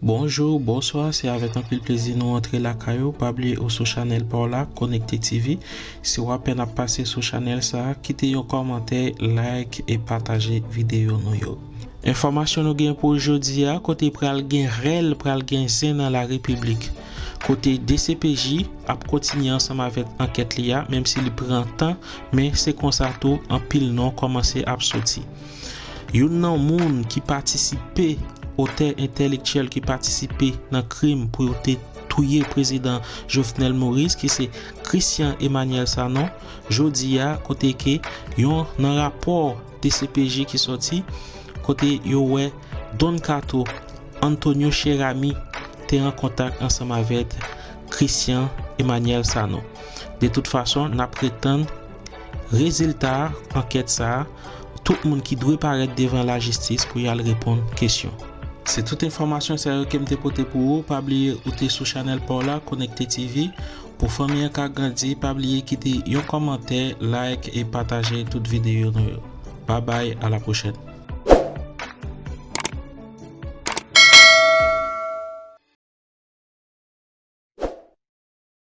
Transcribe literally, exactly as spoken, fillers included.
Bonjou, bonswa, se avèk anpil plezi nou antre lakay ou. Pa bliye ou sou chanèl pa w la, Konekte T V. Si w apèn ap pase sou chanèl sa a, kite yon kòmantè, like e pataje videyo nou yo. Enfòmasyon nou gen pou jodi a, kote pral gen rèl, pral gen zen nan la repiblik. Kote D C P J ap kontinye ansanm avèk ankèt li a, menm si li pran tan, men se konsa tou anpil non kòmanse ap soti. Youn nan moun ki patisipe, otè entèlektyèl ki patisipe nan krim pou yo te touye prezidan Jovenel Moïse, ki se Christian Emmanuel Sanon, jodi a, kote ke yon nan rapò D C P J ki sòti, kote yo wè Don Kato, Antonio Cheramy te an kontak ansanm avèk Christian Emmanuel Sanon. De tout fason, n ap ret tann rezilta ankèt sa a, tout moun ki dwe parèt devan lajistis pou y al reponn kesyon. Se tout enfòmasyon sa yo ke m te pote pou ou. Pa bliye ou te sou chanèl pa w la, Konekte T V. Pou fanmi an ka grandi, pa bliye kite yon kòmantè, like e pataje tout videyo nou yo. Babay, a la pwochèn.